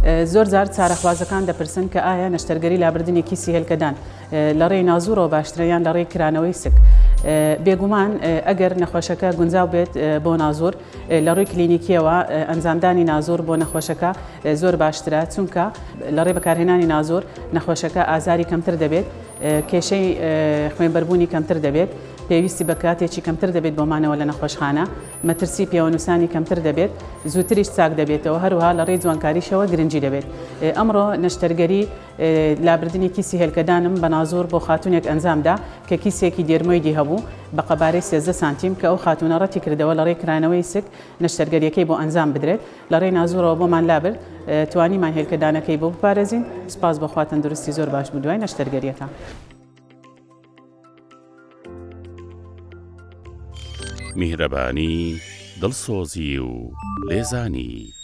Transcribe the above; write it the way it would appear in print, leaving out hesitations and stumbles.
زۆر جار چارەخوازەکان دەپرسن کە ئایا نەشتەرگەری لابردنی کیسی هێلکەدان لە ڕێی نازوڕەوە باشترە یان لە ڕێی کرانەوەی سک؟ بێگومان ئەگەر نەخۆشەکە گونجاو بێت بۆ نازوڕ لە ڕووی کلینیکیەوە ئەنجامدانی نازوڕ بۆ نەخۆشەکە زۆر باشترە چونکە لە ڕێی بەکارهێنانی نازوڕ نەخۆشەکە ئازاری کەمتر دەبێت کێشەی خوێنبەربوونی کەمتر دەبێت پێویستی بە کاتێکی کەمتر دەبێت بۆ مانەوە لە نەخۆشخانە مەترسی پێوەنووسانی کەمتر دەبێت، زووتریش چاک دەبێتەوە، هەروەها لە ڕێی جوانکاریشەوە گرنگی دەبێت. ئەمڕۆ نەشتەرگەری لابردنی کیسی هێلکەدانم بە نازوور بۆ خاتوونێک ئەنجامدا کە کیسێکی دێرمۆیدی هەبوو بە قەبارەی 13 سانتیم کە ئەو خاتوونە ڕەتی کردەوە لە ڕێی کرانەوەی سک نەشتەرگەریەکەی بۆ ئەنجام بدرێت لە ڕێی نازوورەوە بۆمان لابرد توانیمان هێلکەدانەکەی بۆ بپارێزین سوپاس بۆ خوا تەندروستی زۆر باش بوو دوای نەشتەرگەریەکە. میهرەبانی، دڵسۆزی و لێزانی.